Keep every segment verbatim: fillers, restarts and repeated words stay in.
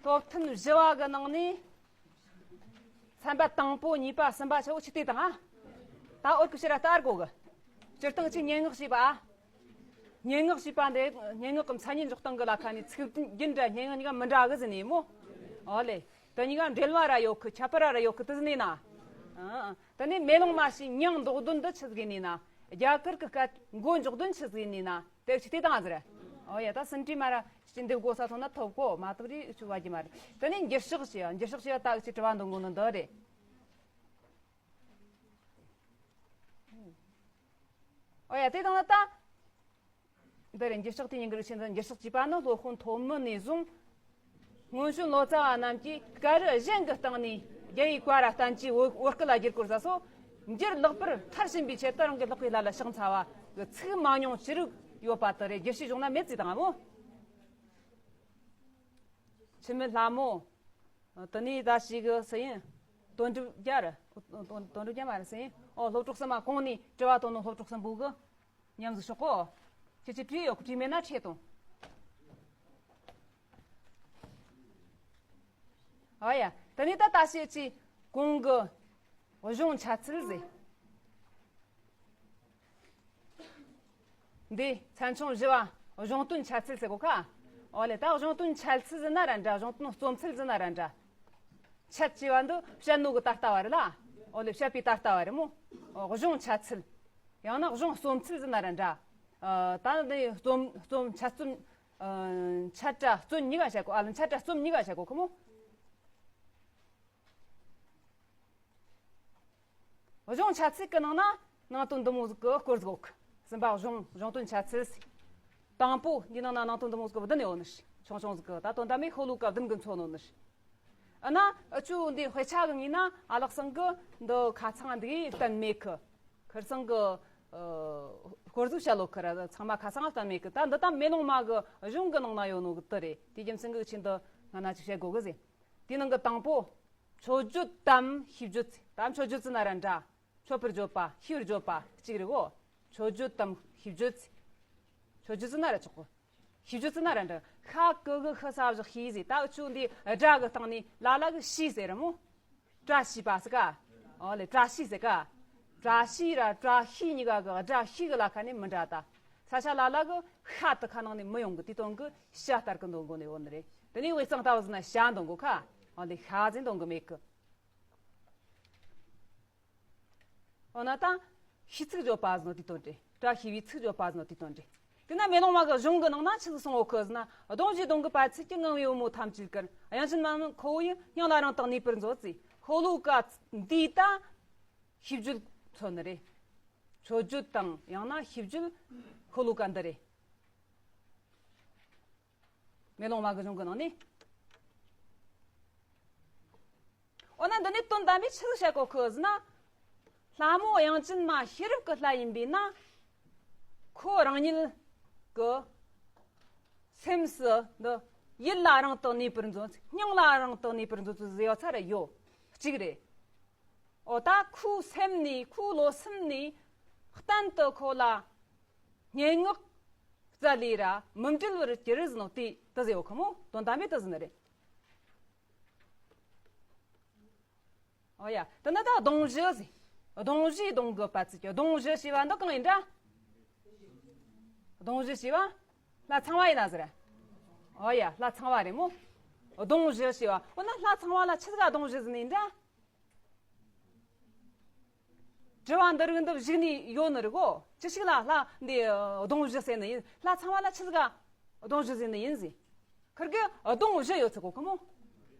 སློབ་ཐུན་བཞི་བ་གི་ནང་ནས་ཚན་པ་དང་པོ་གཉིས་པ་གསུམ་པ་ཆ་བོ་ཆི་སྟེ་དང་ཨ། ད་འོར་གི་ཕྱིར་ལྟ་དགོ་གི། སྤྱིར་བཏང་ཆི་སྙན་ངག་ཞེས་པ་ཨ། སྙན་ངག་ཞེས་པ་འདི་སྙན་ངག་གི་མཚན་ཉིད་འཇོག་སྟངས་གི་ལ་ཁ་ནས་ཚིག་རྒྱུན་འདྲ་སྙན་ངག་གཉིས་ཀ་མི་འདྲ་གི་ཟེར་ནས་མོ། ཨོ་ལེ། དེ་གཉིས་ཀ་འབྲེལ་བ་ར་ཡོད་གི། ཁྱད་པར་ར་ཡོད་གི་དེ་ཟེར་ནས་ན། ཨ། དེ་ནས་མེ་ལོང་མ་ཞེས་མྱིང་འདོགས་དོན་འདི་ཆི་ཟིག་ཡིན་ནས་ན། རྒྱ་གར་གི་སྐད་མགོ་འཇོག་དོན་ཆི་ཟིག་ཡིན་ནས་ན། དེ་ཆི་སྟེ་དང་ཟེར། ཨོ་ཡ། ད་ཟིན་བྲིས་མ་ར་ཅི་འདེབས་དགོ་ས་ཐོན་ན་ཐོབ་གོ། མ་ཐོབ་རེ་ཆུ་བ་གི་མ་རེད། དེ་ནས་འགྱུར་ཕྱག་ཞེས། འགྱུར་ཕྱག་ཞེས་ད་ཅི་དྲི་བ་འདོན་དགོ་ནི་འདི་རེད། ཨོ་ཡ། དེ་དང་ན་ད། འདི་རེད། འགྱུར་ཕྱག་དེ་ཉིན་གྱི་རིགས་ཆེན་དུ་འགྱུར་ཕྱག་ཅེས་པ་ནི་སློབ་དཔོན་ཐོན་མི་ནས་བཟུང་། སྔོན་བྱོན་ལོ་ཙཱ་བ་རྣམས་ཀྱིས་སྐད་རིགས་གཞན་གྱི་སྟེང་ནས་རྒྱ་ཡིག་བཀའ་ར་བསྟན་བཅོས་བོད་བོད་སྐད་ལ་བསྒྱུར་སྐོར་ས་སོ། འགྱུར་ལེགས་པར་མཐར་ཕྱིན་པའི་ཆེད་དུ་རང་གི་ལག་པའི་ལྷ་ལ་ཕྱག་འཚལ་བ་གི་ཚིག་མ་ཉུང་ཅི་རིགས་ཡོད་པ་དེ་རེད། བསྒྱུར་བྱའི་གཞུང་ན་མེད་ཅེས་དང་ངོ་། འཆི་མེད་ལྷ་མོ། དེ་ནས་ད་ཞིག་གི་སུ་ཡིན། དོན་གྲུབ་རྒྱལ། དོན་དོན་གྲུབ་རྒྱལ་མ་རེད་སུ་ཡིན། ཨོ། སློབ་གྲོགས་གསུམ་མ་གོང་ནས་དྲི་བ་བཏོན་ནོ་སློབ་གྲོགས་གསུམ་པོ་གི། མཉམ་ཟིག་ཤོག་གོ། ཁྱེད་ཀྱིས་བྲིས་ཡོད། བྲིས་མེད་ན་ཁྲིད་དང་། ཨ་ཡ། དེ་ནས་ད་ད་བཤད་ཀྱི་གོང་གི་གཞུང་འཆད་ཚུལ་ཟེར། འདི་ཚན་ཆུང་བཞི་བ་གཞུང་དོན་འཆད་ཚུལ་ཟེར་གོ་ཁ། ཨོ་ལེ། ད་གཞུང་དོན་འཆད་ཚུལ་ཟེར་ན་ར་འདྲ། གཞུང་དོན་རྩོམ་ཚུལ་ཟེར་ན་ར་འདྲ། འཆད་ཅེས་པ་འདི་བཤད་ནོ་གི་ད་ལྟ་བ་རེད་ལ། ཨོ་ལེ། བཤད་པའི་ད་ལྟ་བ་རེད་མོ། ཨོ། གཞུང་འཆད་ཚུལ། ཡང་ན་གཞུང་རྩོམ་ཚུལ་ཟེར་ན་ར་འདྲ། ཨ། ད་འདི་རྩོམ་རྩོམ་འཆད་རྩོམ། ཨ། འཆད་སྒྲ་རྩོམ་གཉིས་ཀ་བཤད་གོ། ཨ་ལ། འཆད་སྒྲ་རྩོམ་གཉིས་ཀ་བཤད་གོ་ཁོ་མོ། གཞུང་འཆད་ཚུལ་གི་ནང་ན་ནང་དོན་འདི་མོ་ཟིག་གི་སྐོར་ཟིག་ཡོད་གི། གསུམ་པ་གཞུང་གཞུང་དོན་འཆད་ཚུལ་ཟེར། དང་པོ་འདི་ནང་ན་ནང་དོན་འདི་མོ་ཟིག་གི་བདུན་ཡོད་ནི་རེད། ཆུང་ཆུང་ཟིག་གི། ད་དོན་དམ་མི་ཤོ་ལོ་ཀ་བདུན་གི་མཚོན་ནོ་ནི་རེད། ཨ་ན་ཨ་ཅུ་འདི་དཔེ་ཆ་གི་ངོས་ན་ཨ་ལགས་ཚང་གི་འདི་ཁ་ཚང་འདི་གཏན་མེད་གི། ཁིར་ཚང་གི་ཨ་སྐོར་ཟིག་བཤད་ལོ་ཁིར། ཚང་མ་ཁ་ཚང་གཏན་མེད་གི། ད་འདི་ད་མེ་ལོང་མ་གི་གཞུང་གི་ནང་ན་ཡོད་ནོ་གི་དེ་རེད། དེ་རྒྱུ་མཚན་གི་ཆེད་དུ་ང་ན་ཅིག་བཤད་དགོ་གི་ཟེར། དེའི་ནང་གི་དང་པོ། མཆོད་བརྗོད་དམ་ཤེས་བརྗོད་ཟེར། ད་མཆོད་བརྗོད་ཟེར་ན་ར་འདྲ། མཆོད་པར་བརྗོད་པ། ཤེས་པར་བརྗོད་པ་གཅིག་རེད་གོ། མཆོད་བརྗོད་དམ་ཤེས་བརྗོད་ཟེར། མཆོད་བརྗོད་ཟེར་ན་ར་ཆོག་གི། ཤེས་བརྗོད་ཟེར་ན་ར་འདྲ། ཤ་ཀུ་གུ་ཤི་ས་བཞག་ཤེས་ཟེར། ད་འུ་ཆོ་འདི་སྒྲ་གི་སྟེང་ནས་ལ་ལ་གི་ཤེས་ཟེར་ར་མོ། བཀྲ་ཤིས་པ་ཟེར་ག། ཨོ་ལེ། བཀྲ་ཤིས་ཟེར་ག། བཀྲ་ཤིས་ར་བཀྲ་ཤིས་གཉིས་ཀ་གི་སྒྲ་ཤིས་གི་ལ་ཁ་ནས་མི་འདྲ་ད། ས་ཆ་ལ་ལ་གི་ཤ་དེ་ཁ་ནང་ནས་མི་ཡོང་གི། དེ་དོན་གི་ཤ་ལྟར་གི་འདོན་དགོ་ནི་ཡོད་ནི་རེད། དེ་ནས་དབུས་གཙང་ལྟ་བུ་ཟེར་ན་ཤ་འདོན་དགོ་ཁ། ཨོ་ལེ། ཤ་ཟེར་འདོན་གི་མེད་གི། འོ་ན་ད་ཤེས་ཚིག་བརྗོད་པ་ཟེར་ནོ་དེ་དོན་རེད། བཀྲ་ཤིས་པའི་ཚིག་བརྗོད་པ་ཟེར་ནོ་དེ་དོན་རེད། དེ་ན་མེ་ལོང་མ་གི་གཞུང་གི་ནང་ན་ཆི་ཟིག་གསུངས་ཡོད་གི་ཟེར་ན། གདུང་བཞིའི་གདུང་གི་པ་ཚིག་གི་ངང་པའི་བུ་མོ་ཐམས་ཅད་ཀུན། དབྱངས་ཅན་མ་ཁོ་བོ་ཡི། སྙིང་ལ་རིང་དུ་གནས་པར་མཛོད་ཟེར། ཤོ་ལོ་ཀ་འདི་ད་ཤེས་བརྗོད་མཚོན་ནི་རེད། མཆོད་བརྗོད་དང་ཡང་ན་ཤེས་བརྗོད་ཤོ་ལོ་ཀ་འདི་རེད། མེ་ལོང་མ་གི་གཞུང་གི་ནང་ནས། འོ་ན་འདི་ནས་དོན་དམ་པའི་ཆི་ཟིག་བཤད་གོ་གི་ཟེར་ན། ལྷ་མོ་དབྱངས་ཅན་མ་ཤེས་རབ་ཀྱི་ལྷ་ཡིན་པས་ན། ཁོ་རང་ཉིད་ཀྱི་སེམས་སུ་འདི་ཡིད་ལ་རིང་དུ་གནས་པར་མཛོད། སྙིང་ལ་རིང་དུ་གནས་པར་མཛོད་ཟེར་ཡོད་ཚར་ཡོད། གཅིག་རེད། འོ་ད་ཁོའི་སེམས་ནས། ཁོའི་བློ་སེམས་ནས་གཏན་དུ་ཁོ་ལ་སྙན་ངག་རྩ་ལས་ར་མི་འབྲལ་བར་གྱུར་ཟེར་ནོ་དེ་དེ་ཟེར་ཡོད་གི་མོ། དོན་དམ་པའི་དེ་ཟེར་ནི་རེད། ཨོ་ཡ། དེ་ན་ད་གདུང་བཞི་ཟེར། གདུང་བཞིའི་གདུང་གི་པ་ཚིག་གི། གདུང་བཞི་ཞེས་པ་འདི་གང་ཡིན་འདྲ། གདུང་བཞི་ཞེས་པ་ལྷ་ཚངས་པ་ཡིན་ན་ཟེར། ཨོ་ཡ། ལྷ་ཚངས་པ་རེད་མོ། གདུང་བཞི་ཞེས་པ། འོ་ན་ལྷ་ཚངས་པ་ལ་ཆི་ཟིག་ག་གདུང་བཞི་ཟེར་ནི་ཡིན་འདྲ། དྲི་བ་འདི་རིགས་འདི་བཞུགས་ནས་ཡོད་ནི་རེད་གོ། ཅི་ཞིག་ལ་ལྷ་འདི་གདུང་བཞི་ཟེར་ནི་ཡིན། ལྷ་ཚངས་པ་ལ་ཆི་ཟིག་ག་གདུང་བཞི་ཟེར་ནི་ཡིན་ཟེར། ཁིར་གི་གདུང་བཞི་ཡོད་ཚུལ་གོ་གི་མོ།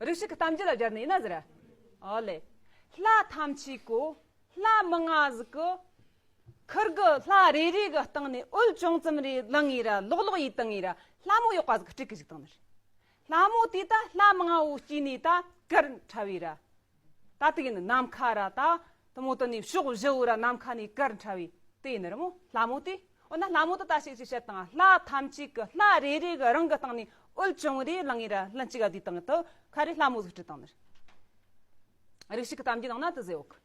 རིགས་ཤིག་གི་གཏམ་རྒྱུད་ལ་སྦྱར་ནི་ཡིན་ན་ཟེར། ཨོ་ལེ། ལྷ་ཐམས་ཅད་ཀོ། ལྷ་མང་ང་ཟིག་གི། ཁིར་གི་ལྷ་རེ་རེ་གི་སྟེང་ནས་འོད་ཅུང་ཙམ་རེ་ལངས་ངེ་ར་ལོག་ལོག་ཡེ་བཏང་ངེ་ར་ལྷ་མོ་ཡོག་པ་ཟིག་གི་སྤྲུལ་གི་བཞུགས་བཏང་ནི་རེད། ལྷ་མོ་དེ་ད་ལྷ་མང་ང་བོ་སྐྱེས་ནས་ད་གར་འཁྲབ་བེ་ར། ད་དེ་གི་ནི་ནམ་མཁའ་ར་ད་དེ་མོ་དེ་ནས་ཕྱོགས་བཞི་བོ་ར་ནམ་མཁའ་ནས་གར་འཁྲབ་བེ་དེ་ཡིན་ནི་རེད་མོ། ལྷ་མོ་དེ། འོ་ན་ལྷ་མོ་དེ་ད་ཞིག་ཅིག་བཤད་དང་། ལྷ་ཐམས་ཅད་ཀྱི་ལྷ་རེ་རེ་གི་རང་གི་སྟེང་ནས་འོད་ཅུང་རེ་ལངས་ངེ་ར་ལྷན་ཅིག་ག་དེ་བཏང་དུ་ཁ་རེ་ལྷ་མོ་ཟིག་སྤྲུལ་བཏང་ནི་རེད། རིགས་ཤིག་གི་གཏམ་རྒྱུད་ནང་ན་དེ་ཟེར་ཡོད་གི།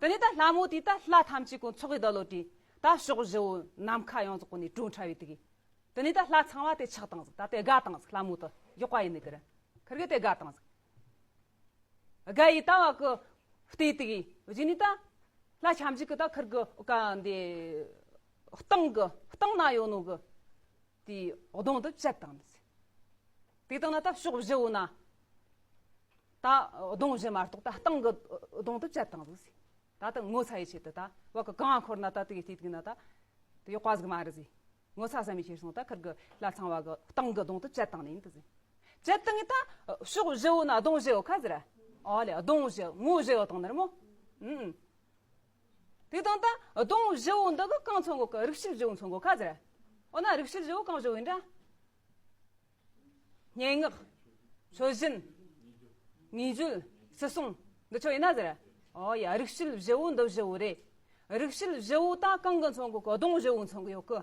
དེ་ནས་ད་ལྷ་མོ་དེ་ད་ལྷ་ཐམས་ཅད་ཀུན་ཚོགས་ཀྱི་བདག་བློ་གྲོས། ད་ཕྱོགས་བཞི་བོ་ནམ་མཁའ་ཡོངས་རྫོགས་ཀུན་ནས་བྲོས་འཁྲབ་བེ་དེ་གི། དེ་ནས་ད་ལྷ་ཚངས་པ་དེ་ཆགས་བཏང་ཟིག། ད་དེ་དགའ་བཏང་ཟིག། ལྷ་མོ་དེ་ཡོག་པ་ཡིན་ནི་གི་རེད། ཁིར་གི་དེ་དགའ་བཏང་ཟིག་དགའ་ཡི་ད་བ་གི་བལྟས་དུ་གི་རྗེས་ནི་ད་ལྷ་ཆ་མཇུག་གི་ད་ཁིར་གི་ཀ་འདི་སྟེང་གི་སྟེང་ན་ཡོད་ནོ་གི་དེའི་གདོང་དུ་བཅད་བཏང་ཟིག་དེ་དང་ན་ད་ཕྱོགས་བཞི་བོ་ན་ད་གདོང་བཞི་མ་གཏོགས་ད་སྟེང་གི་གདོང་དུ་བཅད་བཏང་ཟིག་ད་ད་ངོ་ཚ་ཡི་ཆེད་དུ་ད་བ་གི་གང་འཁོར་ན་ད་དེ་གི་དེ་དུ་ན་ད་དེ་ཡོད་པ་ཟིག་མ་རེད་ཟིག་ངོ་ཚ་བསམ་མི་ཁྱེར་སོང་ད་ཁིར་གི་ལྷ་ཚངས་པ་གི་སྟེང་གི་གདོང་དུ་བཅད་བཏང་ནི་ཡིན་དུ་ཟིག་བཅད་བཏང་ངི་ད་ཕྱོགས་བཞི་བོ་ན་གདོང་བཞི་བོ་ཁ་ཟེར། ཨོ་ལེ་གདོང་བཞི་ངོ་བཞི་བོ་བཏང་ནི་རེད་མོ། ཨུམ། དེ་དང་ད་གདོང་བཞི་བོ་འདི་གི་གང་མཚོན་གོ་གི་རིགས་ཤུལ་བཞི་བོ་མཚོན་གོ་ཁ་ཟེར། འོ་ན་རིགས་ཤུལ་བཞི་བོ་གང་བཞི་བོ་ཡིན་འདྲ། སྙན་ངག་མཆོད་སྦྱིན། དངོས་བརྗོད། སྲིད་སྲུང་། འདི་ཆོ་ཡིན་ན་ཟེར། ཨོ་ཡ། རིགས་ཤུལ་བཞི་བོ་འདི་བཞི་བོ་རེད། རིགས་ཤུལ་བཞི་བོ་ད་གང་གི་མཚོན་གོ་གི་གདོང་བཞི་བོ་མཚོན་གི་ཡོད་གི་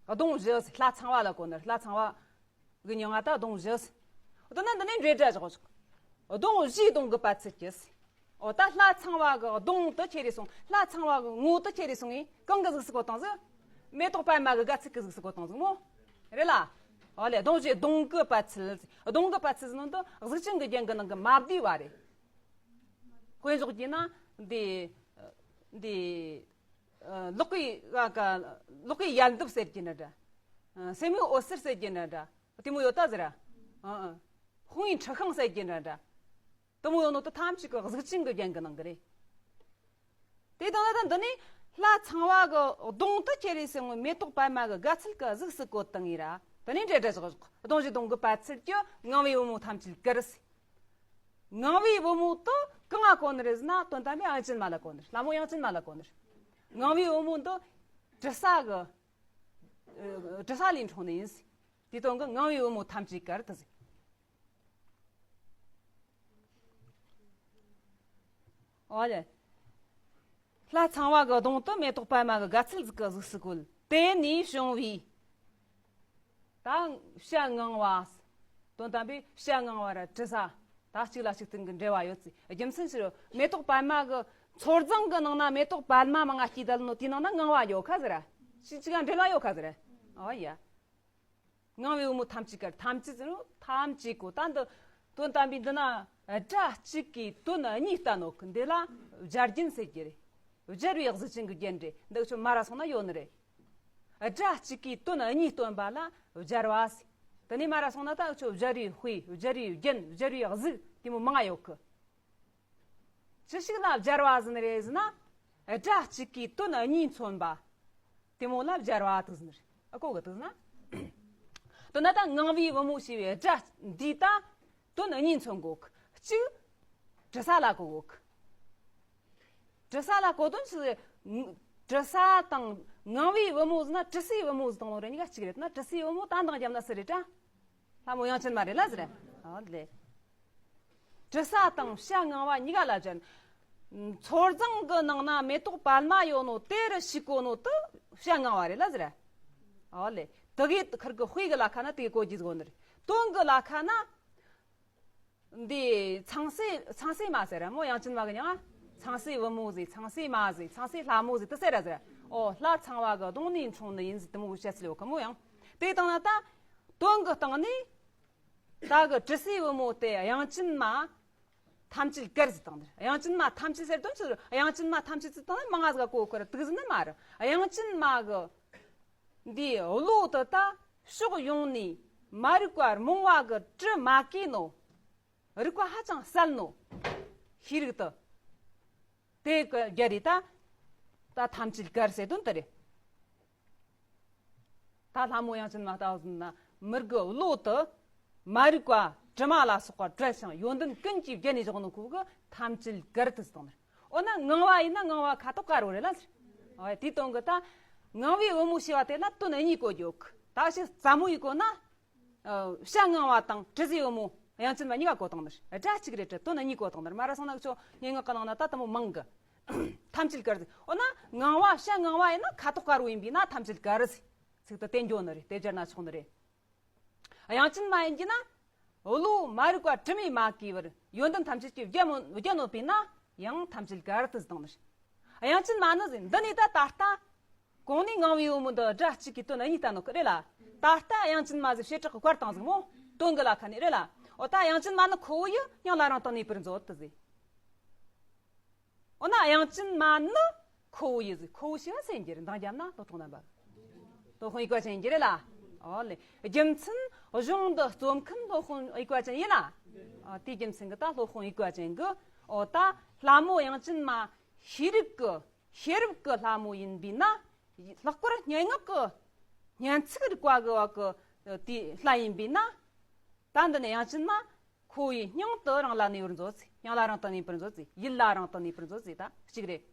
གདོང་བཞི་ལྷ་ཚངས་པ་ལ་གོ་ནི་ལྷ་ཚངས་པ་གི་མྱིང་ང་ད་གདོང་བཞི། འོ་ད་ན་འདི་ནས་འབྲེལ་སྒྲ་བཞག་ཆོག་གདོང་བཞིའི་གདོང་གི་པད་ཚལ་གྱི། འོ་ད་ལྷ་ཚངས་པ་གི་གདོང་དུ་ཁྱེར་རེ་སོང་། ལྷ་ཚངས་པ་གི་ངོ་དུ་ཁྱེར་རེ་སོང་ངས་གང་གི་གཟུགས་སུ་བཀོད་བཏང་ཟིག་མེ་ཏོག་པད་མ་གི་དགའ་ཚལ་གི་གཟུགས་སུ་བཀོད་བཏང་ཟིག་མོ། རེད་ལ། འོ་ལེ་གདོང་བཞིའི་གདོང་གི་པད་ཚལ། གདོང་གི་པད་ཚལ་ཟེར་ནོ་འདི་གཟུགས་ཅན་གི་རྒྱན་གི་ནང་གི་མ་བསྡུས་པ་རེད། དཔེ་འཇོག་རྒྱུ་ན་འདི། འདི། ལོག་གི་ལོག་གི་ཡལ་འདབ་ཟེར་གྱི་ན་འདྲ། སེན་མོའི་འོད་ཟེར་ཟེར་གྱི་ན་འདྲ། དེ་མོ་ཡོད་ད་ཟེར། ཧོང་ཡི་འཁྲི་ཤིང་ཟེར་གྱི་ན་འདྲ། དེ་མོ་ཡོད་ནོ་དེ་ཐམས་ཅད་ཀྱི་གཟུགས་ཅན་གྱི་རྒྱན་གྱི་ནང་གི་རེད། དེ་དང་ད་འདི་ནི་ལྷ་ཚངས་པ་གི་གདོང་དུ་ཁྱེར་རེ་སོང་ངས་མེ་ཏོག་པད་མ་གི་དགའ་ཚལ་གི་གཟུགས་སུ་བཀོད་བཏང་ངེ་ར། དེ་ནས་འབྲེལ་སྒྲ་བཞག་གདོང་བཞི་གདོང་གི་པད་ཚལ་གྱི་ངང་བའི་བུ་མོ་ཐམས་ཅད་གར་ཟེར། ངང་བའི་བུ་མོ་དེ་གང་ང་གོ་ནི་རེད་ཟེར་ན་དོན་དམ་པའི་དབྱངས་ཅན་མ་ལ་གོ་ནི་རེད། ལྷ་མོ་དབྱངས་ཅན་མ་ལ་གོ་ནི་རེད། ངང་བའི་བུ་མོ་འདི་དྲི་ཟ་གི་དྲི་ཟ་ལས་འཁྲུངས་ནི་ཡིན་ཟེར། དེ་དོན་གི་ངང་བའི་བུ་མོ་ཐམས་ཅད་གར་དུ་ཟེར། ཨོ་ལེ། ལྷ་ཚངས་པ་གི་གདོང་དུ་མེ་ཏོག་པད་མ་གི་དགའ་ཚལ་ཟིག་གི་གཟུགས་སུ་བཀོད། དེ་ནས་བྱུང་བའི། ད་བྱ་ངང་བ། དོན་དམ་པའི་བྱ་ངང་བ་ར་དྲི་ཟ། ད་གཅིག་ལ་གཅིག་བརྟེན་གྱི་འབྲེལ་བ་ཡོད་ཚེ་རྒྱུ་མཚན་ཕྱིར་མེ་ཏོག་པད་མ་གི་མཚོ་རྫོང་གི་ནང་ན་མེ་ཏོག་པད་མ་མང་ང་སྐྱེས་བསྡད་ནོ་དེའི་ནང་ན་ངང་བ་ཡོད་ཁ་ཟེར། གཅིག་གཅིག་ལ་འབྲེལ་བ་ཡོད་ཁ་ཟེར། ཨོ་ཡ། ངང་བའི་བུ་མོ་ཐམས་ཅད་གར། ཐམས་ཅད་ཟེར་ནོ་ཐམས་ཅད་གོ། ད་འདི་དོན་དམ་པའི་འདི་ན་སྒྲ་གཅིག་གིས་དོན་གཉིས་བསྟན་ནོ་གི་འདི་ལ་སྦྱར་རྒྱན་ཟེར་གྱི་རེད། སྦྱར་བའི་གཟུགས་ཅན་གྱི་རྒྱན་རེད། འདི་ཆོ་མ་ར་སོང་ན་ཡོད་ནི་རེད། སྒྲ་གཅིག་གིས་དོན་གཉིས་སྟོན་པ་ལ་སྦྱར་བ་ཟེར། དེ་ནས་མ་ར་སོང་ན་ད་ཆོ་སྦྱར་བའི་དཔེ། སྦྱར་བའི་རྒྱན། སྦྱར་བའི་གཟུགས་དེ་མོ་མང་ང་ཡོད་གི་ཅི་ཞིག་ལ་སྦྱར་བ་ཟེར་ནི་རེད་ཟེར་ན། སྒྲ་གཅིག་གིས་དོན་གཉིས་མཚོན་པ། དེ་མོ་ལ་སྦྱར་བ་དུ་ཟེར་ནི་རེད། ཨ་གོ་གི་དུ་ཟེར་ན། དོན་ན་ད་ངང་བའི་བུ་མོ་ཞེས་པའི་སྒྲ་འདིས་ད་དོན་གཉིས་མཚོན་གོ་གི་གཅིག་དྲི་ཟ་ལ་གོ་གོ་གི་དྲི་ཟ་ལ་གོ་དོན་ཞིག་དྲི་ཟ་དང་ངང་བའི་བུ་མོ་ཟེར་ན་དྲི་ཟའི་བུ་མོ་ཟེར་དང་ནོ་རེ་གཉིས་ཀ་གཅིག་རེད། ན་དྲི་ཟའི་བུ་མོ་ད་འདང་རྒྱབ་ན་སུ་རེད་དྲ། ལྷ་མོ་དབྱངས་ཅན་མ་རེད་ལ་ཟེར། ཨ་ལེ། དྲི་ཟ་དང་བྱ་ངང་བ་གཉིས་ཀ་ལ་སྦྱར། མཚོ་རྫོང་གི་ནང་ན་མེ་ཏོག་པད་མ་ཡོད་ནོ་དེ་རུ་ཞིག་གོ་ནོ་དུ་བྱ་ངང་བ་རེད་ལ་ཟེར། ཨོ་ལེ། དུ་གི་ཁིར་གི་དཔེ་གི་ལ་ཁ་ན་དུ་གི་གོ་རྒྱུ་གོ་ནི་རེད། དོན་གི་ལ་ཁ་ན། འདི་ཚངས་སྲས་ཚངས་སྲས་མ་ཟེར་ར་མོ་དབྱངས་ཅན་མ་གི་མྱིང་ང་། ཚངས་སྲས་བུ་མོ་ཟེར། ཚངས་སྲས་མ་ཟེར། ཚངས་སྲས་ལྷ་མོ་ཟེར། དུ་ཟེར་ར་ཟེར། ཨོ་ལྷ་ཚངས་པ་གི་གདོང་ནས་འཁྲུངས་ནི་ཡིན་ཟེར་དུ་མོ་བཤད་ཚུལ་ཡོད་གི་མོ་ཡང་། དེ་དང་ན་ད། དོན་གི་སྟེང་ནས། ད་གི་དྲི་ཟའི་བུ་མོ་དེ་དབྱངས་ཅན་མ་ཐམས་ཅད་གར་ཟེར་བཏང་ནི་རེད། དབྱངས་ཅན་མ་ཐམས་ཅད་ཟེར་དོན་ཅི་རེད། དབྱངས་ཅན་མ་ཐམས་ཅད་ཟེར་བཏང་ན་མང་ང་ཟིག་ག་གོ་གི་ར་དུག་ཟེར་ནི་མ་རེད། དབྱངས་ཅན་མ་གི་འདིའི་བློ་དེ་ད་ཕྱོགས་ཡོངས་ནས་མ་རིག་པ་རྨོངས་པ་གི་དྲི་མ་གོས་ནོ། རིག་པ་ཧ་ཅང་གསལ་ནོ། ཤེས་རིག་དེ། དེ་གི་རྒྱ་རེད་ད། ད་ཐམས་ཅད་གར་ཟེར་དོན་དེ་རེད། ད་ལྷ་མོ་དབྱངས་ཅན་མ་ལྟ་བུ་ཟིན་ན་མི་དགེ་བློ་དེ་མ་རིག་པ་དྲི་མ་ལ་སོགས་པ་བྲལ་ཞིང་ཡོན་ཏན་ཀུན་གྱིས་བརྒྱན་ནས་བཞག་ནོ་ཁོ་གི་ཐམས་ཅད་གར་དུ་བཏང་ནི། འོ་ན་ངང་བ་ཡིན་ན་ངང་བ་ཁ་དོག་དཀར་བོ་རེད་ལ་ཟེར། འོ་དེའི་དོན་གི་ད་ངང་བའི་བུ་མོ་ཞེས་པ་དེ་ལ་དོན་གཉིས་གོ་རྒྱུ་གི་ད་ཞིག་ཙམ་མོ་ཡིས་གོ་ན། བྱ་ངང་བ་དང་དྲི་ཟའི་བུ་མོ་དབྱངས་ཅན་མ་གཉིས་ཀ་གོ་བཏང་ནི་རེད། སྒྲ་གཅིག་རེད་དྲི་དོན་གཉིས་གོ་བཏང་ནི་རེད། མ་ར་སོང་ན་ཁྱོད་སྙན་ངག་གི་ནང་ན་ད་དུ་མོ་མང་གི་ཐམས་ཅད་གར་ཟེར། འོ་ན་ངང་བ་བྱ་ངང་བ་ཡིན་ན་ཁ་དོག་དཀར་བོ་ཡིན་པས་ན་ཐམས་ཅད་གར་ཟེར། ཚིག་ཏུ་བསྟན་འགྱོ་ནི་རེད། དེ་སྦྱར་ན་ཆོག་ནི་རེད། དབྱངས་ཅན་མ་ཡིན་གྱི་ན། བློ་མ་རིག་པ་དྲི་མས་མ་གོས་པར་ཡོན་ཏན་ཐམས་ཅད་ཀྱིས་བརྒྱན་མོ་བརྒྱན་ནོ་པས་ན་ཡང་ཐམས་ཅད་གར་དུ་བཏང་ནི་རེད། དབྱངས་ཅན་མ་ནི་ཟེར་འདི་ནས་ད་ད་ལྟ། གོང་ནས་ངང་བའི་བུ་མོ་འདི་སྒྲ་གཅིག་གིས་དོན་གཉིས་བསྟན་ནོ་རེད་ལ། ད་ལྟ་དབྱངས་ཅན་མ་ཟིག་བྱེ་བྲག་གི་བཀར་བཏང་ཟིག་མོ། དོན་གི་ལ་ཁ་ནས་རེད་ལ། འོ་ད་དབྱངས་ཅན་མ་ནི་ཁོ་བོ་ཡི་སྙིང་ལ་རིང་དུ་གནས་པར་མཛོད་དུ་ཟིག་འོ་ན་དབྱངས་ཅན་མ་ནི་ཁོ་བོ་ཡི་ཟིག་ཁོ་བོ་ཞེས་པ་སེམས་ཀྱི་རེད། འདང་རྒྱབ་ན་སློབ་གྲོགས་རྣམ་པ། སློབ་དཔོན་དབྱུག་པ་ཅན་གྱི་རེད་ལ། འོ་ལེ། རྒྱུ་མཚན་གཞུང་འདི་རྩོམ་མཁན་སློབ་དཔོན་དབྱུག་པ་ཅན་ཡིན་ལ། ཨ། དེའི་རྒྱུ་མཚན་གྱིས་ད་སློབ་དཔོན་དབྱུག་པ་ཅན་གྱིས། འོ་ད་ལྷ་མོ་དབྱངས་ཅན་མ་ཤེས་རིག་གི་ཤེས་རབ་ཀྱི་ལྷ་མོ་ཡིན་པས་ན། ལྷག་པར་སྙན་ངག་གི་སྙན་ཚིག་རིག་པ་གི་བ་གི་དེའི་ལྷ་ཡིན་པས་ན། ད་འདི་ནས་དབྱངས་ཅན་མ་ཁོ་བོའི་སྙིང་དུ་རིང་ལ་གནས་པར་མཛོད་ཟེར། སྙིང་ལ་རིང་དུ་གནས་པར་མཛོད་ཟེར། ཡིད་ལ་རིང་དུ་གནས་པར་མཛོད་ཟེར། ད་གཅིག་རེད།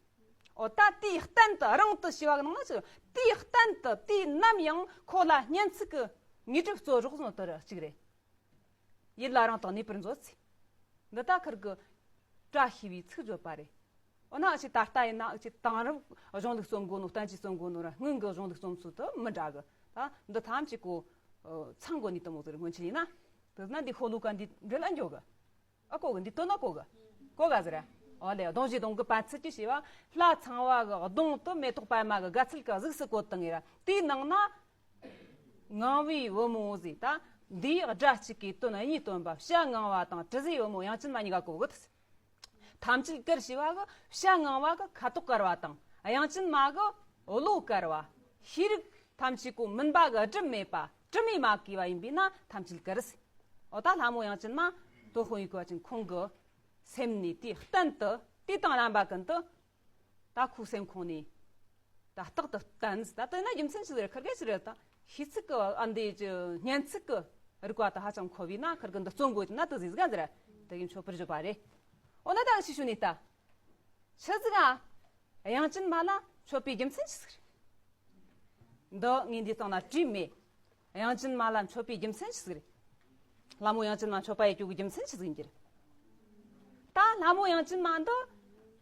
འོ་ད་དེའི་གཏན་དུ་རིང་དུ་ཞེས་པ་གི་ནང་ན་ཅི། དེའི་གཏན་དུ་དུས་ནམ་ཡང་ཁོ་ལ་སྙན་ཚིག་གི་དངོས་གྲུབ་སྩོལ་རོགས་ཟེར་ནོ་དེ་རེད། གཅིག་རེད། ཡིད་ལ་རིང་དུ་གནས་པར་མཛོད་ཟེར། འདི་ད་ཁིར་གི་བཀྲ་ཤིས་པའི་ཚིག་བརྗོད་པ་རེད། འོ་ན་ཅི་ད་ལྟ་ཡིན་ན་ཅི་དེང་རབས་གཞུང་ལུགས་རྩོམ་དགོས་ནོ། བསྟན་བཅོས་རྩོམ་དགོས་ནོ་ར་སྔོན་གྱི་གཞུང་ལུགས་རྩོམ་ཚུལ་དུ་མི་འདྲ་གི། ད་འདི་ཐམས་ཅད་ཀོ་ཚང་དགོས་ནི་དུ་མོ་ཟེར། སྔོན་ཆད་ཡིན་ན། དེ་ན་འདི་ཤོ་ལོ་ཀ་འདི་འབྲེལ་ཨ་འགྱོ་གི། ཨ་གོ་གི། འདི་དོན་ཨ་གོ་གི། གོ་ག་ཟེར། ཨོ་ལེ། གདུང་བཞིའི་གདུང་གི་པ་ཚིག་ཅི་ཞེས་པ། ལྷ་ཚངས་པ་གི་གདུང་དུ་མེ་ཏོག་པད་མ་གི་དགའ་ཚལ་གི་གཟུགས་སུ་བཀོད་བཏང་ངེ་ར། དེའི་ནང་ན་ངང་བའི་བུ་མོ་ཟེར། ད་འདིའི་སྒྲ་གཅིག་གིས་དོན་གཉིས་སྟོན་པ་བྱ་ངང་བ་དང་དྲི་ཟའི་བུ་མོ་དབྱངས་ཅན་མ་གཉིས་ཀ་གོ་གི། ཐམས་ཅད་དཀར་ཞེས་པ་གི་བྱ་ངང་བ་གི་ཁ་དོག་དཀར་བ་དང་། དབྱངས་ཅན་མ་གི་བློ་དཀར་བ། ཤེས་རིག་ཐམས་ཅད་ཀོ་མུན་པ་གི་སྒྲིབ་མེད་པ། དྲི་མས་མ་གོས་པ་ཡིན་པས་ན་ཐམས་ཅད་དཀར་ཟེར། འོ་ད་ལྷ་མོ་དབྱངས་ཅན་མ་སློབ་དཔོན་དབྱུག་པ་ཅན་ཁོང་གི་སེམས་ནས་དེའི་གཏན་དུ་དུས་དང་རྣམ་པ་ཀུན་ཏུ་ད་ཁོའི་སེམས་ཁོང་ནས་ད་རྟག་ཏུ་བསྟན་ཟེར། ད་དེ་ན་རྒྱུ་མཚན་ཅི་ཟེར། ཁིར་གེ་ཅི་རེད། ད་ཤེས་ཚིག་གི་ཨ་འདི་ཀྱི་སྙན་ཚིག་གི་རིག་པ་ད་ཧ་ཅང་མཁོ་བས་ན་ཁིར་གི་འདི་རྩོམ་དགོས་ན་དེ་ཟིག་ཟིག་ཟེར། དེ་གི་མཆོད་པར་བརྗོད་པ་རེད། འོ་ན་ད་ཤི་ཤུ་ནས་ད་ཆི་ཟིག་ཨ། དབྱངས་ཅན་མ་ལ་མཆོད་པའི་རྒྱུ་མཚན་ཅི་ཟིག་རེད། འདི་ངས་འདི་སྟེང་ན་བྲིས་མེད། དབྱངས་ཅན་མ་ལ་མཆོད་པའི་རྒྱུ་མཚན་ཅི་ཟིག་རེད། ལྷ་མོ་དབྱངས་ཅན་མ་མཆོད་པ་ཡེད་རྒྱུ་གི་རྒྱུ་མཚན་ཅི་ཟིག་ཡིན་གྱི་རེད། ད་ལྷ་མོ་དབྱངས་ཅན་མ་འདི་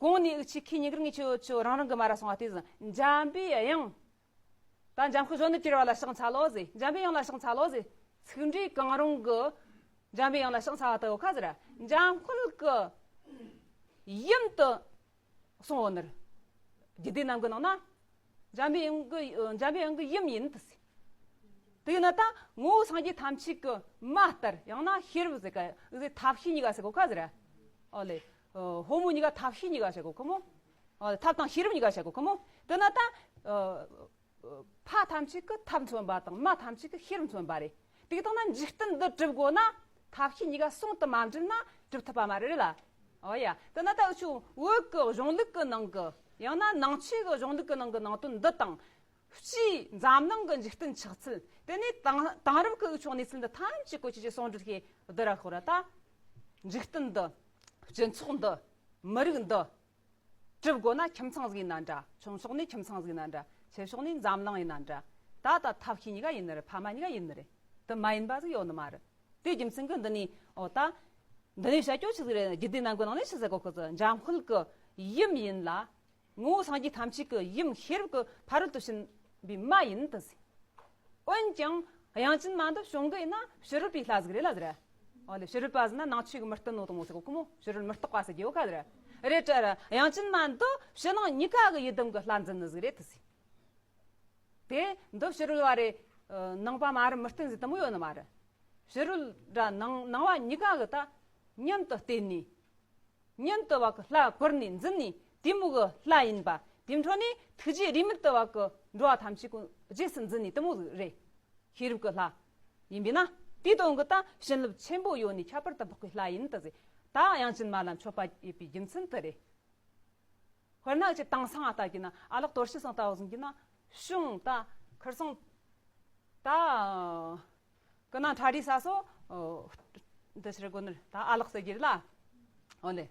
གོང་ནས་འུ་ཆི་ཁི་ཉི་གར་ངི་ཆོ་ཆོ་རང་རང་གི་མ་ར་སོང་བ་དེ་ཟིག་འཇམ་པའི་དབྱངས། ད་འཇམ་དཔལ་གཞོན་ནུ་གྱུར་པ་ལ་ཕྱག་འཚལ་ལོ་ཟེར། འཇམ་པའི་དབྱངས་ལ་ཕྱག་འཚལ་ལོ་ཟེར། ཚིག་འབྲས་གང་རུང་གི་འཇམ་པའི་དབྱངས་ལ་ཕྱག་འཚལ་བ་དེ་ཡོད་ཁ་ཟེར། འཇམ་དཔལ་གི་ཡུམ་དུ་གསུངས་ཡོད་ནི་རེད། རྒྱུད་སྡེ་རྣམས་ཀྱི་ནང་ན། འཇམ་པའི་དབྱངས་ཀྱི་འཇམ་པའི་དབྱངས་ཀྱི་ཡུམ་ཡིན་དུ་ཟེར། དེ་ཡིན་ན་ད་ངོ་བོ་སངས་རྒྱས་ཐམས་ཅད་ཀྱི་མ་ལྟར། ཡང་ན་ཤེས་རབ་ཟེར་ག་ཟེར། ཐབས་ཤེས་གཉིས་ཀ་ཟེར་གོ་ཁ་ཟེར། ཨོ་ལེ། ཕོ་མོ་གཉིས་ཀ་ཐབས་ཤེས་གཉིས་ཀ་བྱེད་གོ་ཁོ་མོ། ཨོ་ལེ། ཐབས་དང་ཤེས་རབ་གཉིས་ཀ་བྱེད་གོ་ཁོ་མོ། དེ་ན་ད་ཕ་ཐམས་ཅད་ཀྱི་ཐབས་མཚོན་པ་དང་མ་ཐམས་ཅད་ཀྱི་ཤེས་རབ་མཚོན་པ་རེད། དེ་གི་སྟེང་ན་འཇིག་རྟེན་འདི་གྲུབ་དགོས་ན་ཐབས་ཤེས་གཉིས་ཀ་ཟུང་དུ་མ་འབྲེལ་ན་གྲུབ་ཐུབ་པ་མ་རེད་ལ། ཨོ་ཡ། དེ་ན་ད་འུ་ཆོ་བོད་ཀྱི་གཞུང་ལུགས་ཀྱི་ནང་གི། ཡང་ན་ནང་ཆོས་ཀྱི་གཞུང་ལུགས་ཀྱི་ནང་གི་ནང་དོན་འདི་དང་། སྤྱིའི་འཛམ་གླིང་གི་འཇིག་རྟེན་ཆགས་ཚུལ། དེ་ནས་དེང་དེང་རབས་ཀྱི་འུ་ཆོ་གནས་ཚུལ་འདི་ཐམས་ཅད་ཀོ་ཅི་ཅི་ཟུང་འབྲེལ་བྱས་བསྡུར་ར་ཤོར་ར་ད། འཇིག་རྟེན་འདི། སྤྱི་ཚོགས་འདི། མི་རིགས་འདི། གྲུབ་དགོས་ན་ཁྱིམ་ཚང་ཟིག་ཡིན་ན་འདྲ། ཆུང་ཕྱོགས་ནས་ཁྱིམ་ཚང་ཟིག་ཡིན་ན་འདྲ། ཆེ་ཕྱོགས་ནས་འཛམ་གླིང་ཡིན་ན་འདྲ། ད་ད་ཐབས་ཤེས་གཉིས་ཀ་ཡིན་ནི་རེད། ཕ་མ་གཉིས་ཀ་ཡིན་ནི་རེད། དེ་མ་ཡིན་པ་ཟིག་ཡོད་ནི་མ་རེད། དེའི་རྒྱུ་མཚན་གྱིས་འདི་ནས་ཨོ་ད། འདི་ནས་བཤད་རྒྱུ་ཆི་ཟིག་རེད། རྒྱུད་སྡེ་རྣམས་ཀྱི་ནང་ནས་ཆི་ཟེར་གོ་ཁོ་ཚོ་འཇམ་དཔལ་གྱི་ཡུམ་ཡིན་ལ། ངོ་བོ་སངས་རྒྱས་ཐམས་ཅད་ཀྱི་ཡུམ་ཤེས་རབ་ཀྱི་ཕ་རོལ་ཏུ་ཕྱིན་པའི་མ་ཡིན་དུ་ཟེར། འོན་ཀྱང་དབྱངས་ཅན་མ་འདི་བྱུང་གི་ཡིན་ན་ཕྱི་རོལ་པའི་ལྷ་ཟིག་རེད་ལ་ཟེར། ཨོ་ལེ། ཕྱི་རོལ་པ་ཟེར་ན་ནང་ཆོས་ཀྱི་མི་བསྟེན་ནོ་དང་མོ་ཟེར་གོ་ཁོ་མོ། ཕྱི་རོལ་མི་རྟག་པ་ཟེར་རྒྱུ་ཡོད་ཁ་ཟེར། རེད་དྲ་ར། དབྱངས་ཅན་མ་འདི་ཕྱི་ནང་གཉིས་ཀ་གི་ཡི་དམ་གྱི་ལྷ་འཛིན་ནི་ཟིག་རེད་དུ་ཟེར། དེ་འདི་ཕྱི་རོལ་བ་རེད། ནང་པ་མ་རེད། མི་བསྟེན་ཟེར་དུ་མོ་ཡོད་ནི་མ་རེད། ཕྱི་རོལ་ར་ནང་ནང་བ་གཉིས་ཀ་གི་ད་མཉམ་དུ་བསྟེན་ནས། མཉམ་དུ་བ་གི་ལྷ་བཀུར་ནས་འཛིན་ནས་དེ་མོ་གི་ལྷ་ཡིན་པ། དེ་འཕྲོ་ནས་ཐུགས་རྗེ་རེ་མིག་ཏུ་བ་གི་འགྲོ་བ་ཐམས་ཅད་ཀུན་རྗེས་སུ་འཛིན་ནས་དེ་མོ་རེད། ཤེས་རབ་ཀྱི་ལྷ་ཡིན་པས་ན། དེའི་དོན་གྱི་ད་བྱིན་རླབས་ཆེན་པོ་ཡོད་ནས་ཁྱད་པར་དུ་འཕགས་པའི་ལྷ་ཡིན་དུ་ཟེར། ད་དབྱངས་ཅན་མ་ལ་མཆོད་པ་ཡེད་པའི་རྒྱུ་མཚན་དེ་རེད། དཔེར་ན་ཅི་དེང་སང་ང་ལྟ་གྱི་ན་ཨ་ལགས་དོར་ཞི་སང་ལྟ་བུ་ཟིན་གྱི་ན་བྱུང་ད་ཁར་སང་ད། ཀི་ན་ཁྲ་རི་ས་སོ། འདི་ཕྱིར་དགོན་ནི་ད་ཨ་ལགས་ཟེར་གྱི་རེད་ལ། འོ་ལེ།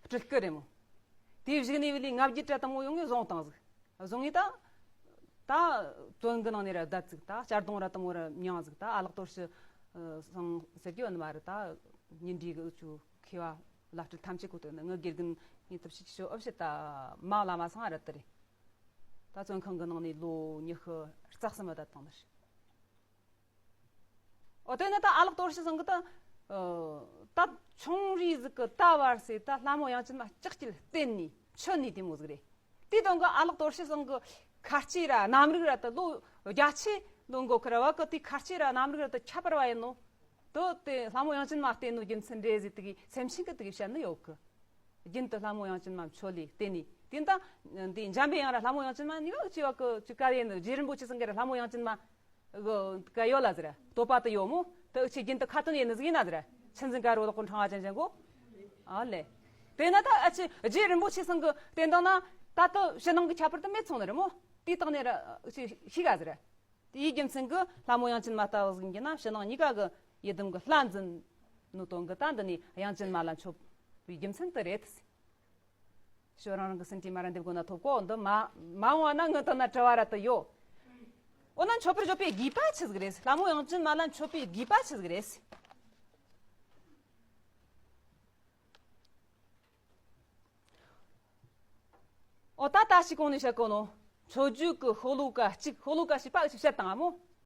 སྤྲུལ་སྐུ་རེད་མོ། དེའི་གཞུག་ནས་བི་ལི་ལྔ་བརྒྱད་བྲལ་དང་མོ་ཡོང་ངས་བཟུང་བཏང་ཟིག་བཟུང་ངས་ད། ད་བཙོན་གི་ནང་ནས་ར་བསྡད་ཟིག་ད་གཅར་རྡུང་ར་དང་མོ་ར་མྱངས་ཟིག་ད་ཨ་ལགས་དོར་ཞི་སང་ཟེར་གྱི་ཡོད་ནི་མ་རེད། ད་ཉིན་འདྲིས་གི་ཨུ་ཆུ་མཁས་པ་བླ་སྤྲུལ་ཐམས་ཅད་ཁོ་ཐོན་ནི་ངི་དགེ་རྒན་ངི་ཐབས་ཤེས་ཀྱི་ཤོ་ཨབ་ཤི་ད་མ་བླ་མ་སང་ཨ་ར་དི་རེད། ད་བཙོན་ཁང་གི་ནང་ནས་ལོ་ཉི་ཤུ་རྩ་གསུམ་བསྡད་བཏང་ནི་རེད། འོ་དེ་ནི་ད་ཨ་ལགས་དོར་ཞི་སང་གི་ད། ད་ཆུང་རིས་ཟིག་གི་ད་བར་སེ་ད་ལྷ་མོ་དབྱངས་ཅན་མ་ལྕགས་ཀྱི་བསྟན་ནས་ཆུ་ནས་དེ་མོ་ཟིག་རེད། དེའི་དོན་གི་ཨ་ལགས་དོར་ཞི་སང་གི་ ཁ་ལྕེ་ར་རྣམ་རིག་ར་དུ་ལོ་རྒྱ་ཆེ་ལོ་འགོ་ཁུར་བ་གི་དེ་ཁ་ལྕེ་ར་རྣམ་རིག་ར་དུ་ཁྱད་པར་བ་ཡིན་ནོ། དོ་དེ་ལྷ་མོ་དབྱངས་ཅན་མ་བསྟེན་ནོ་རྒྱུ་མཚན་རེད་ཟེར་དེ་གི་སེམས་ཅན་གི་དེ་གི་བཤད་ནི་ཡོད་གི། རྒྱུན་དུ་ལྷ་མོ་དབྱངས་ཅན་མ་མཆོད་ལེ་བསྟེན་ནི་དེ་ད་འདི་འཇམ་པའི་དབྱངས་ར་ལྷ་མོ་དབྱངས་ཅན་མ་གཉིས་ཀ་གཅིག་བ་གི་གཅིག་ག་ཡིན་ནོ། རྗེ་རིན་པོ་ཆེ་ཚང་གི་ར་ལྷ་མོ་དབྱངས་ཅན་མ་གི་ག་ཡོད་ལ་ཟེར་བསྟོད་པ་དུ་ཡོད་མོ། དུ་ཆེ་རྒྱུན་དུ་ཁ་ཏོན་ཡིན་ནི་ཟིག་ཡིན་ན་ཟེར། ཆུ་འཛིན་དཀར་པོ་ལོག་གོ་འཕྲེང་བ་ཅན་ཅན་གོ། ཨ་ལེ། དེ་ན་ད་ཨ་ཆི་རྗེ་རིན་པོ་ཆེ་ཚང་གི་བསྟན་དང་ན་ད་དུ་ཕྱི་ནང་གི་ཁྱད་པར་དུ་མེད་སོང་ནི་རེད་མོ། དེའི་སྟེང་ནས་ར་ཆི་ཤི་ག་ཟེར། དེའི་རྒྱུ་མཚན་གི་ལྷ་མོ་དབྱངས་ཅན་མ་ལྟ་བུ་ཟིག་གི་ན་ཕྱི་ནང་གཉིས་ཀ་གི་ཡི་དམ་གི་ལྷ་འཛིན་ནོ་དོན་གི་ད་འདི་ནི་དབྱངས་ཅན་མ་ལ་མཆོད་པའི་རྒྱུ་མཚན་དུ་རེད། ཞོ་རང་རང་གི་སེམས་ཀྱི་མ་ར་འདེབས་དགོས་ན་ཐོབ་གོ། འདི་མ་མ་འོངས་ན་ངི་དོན་ན་དྲི་བ་ར་དུ་ཡོད། འོ་ན་མཆོད་པར་བརྗོད་པའི་དགོས་པ་ཆི་ཟིག་རེད། ལྷ་མོ་དབྱངས་ཅན་མ་ལ་མཆོད་པའི་དགོས་པ་ཆི་ཟིག་རེད། འོ་ད་ད་ཞིག་གོང་ནས་བཤད་གོ་ནོ། མཆོད་བརྗོད་ཀྱི་ཤོ་ལོ་ཀ་གཅིག་ཤོ་ལོ་ཀ་ཞིག་པ་ཞིག་བཤད་དང་ཨ་མོ།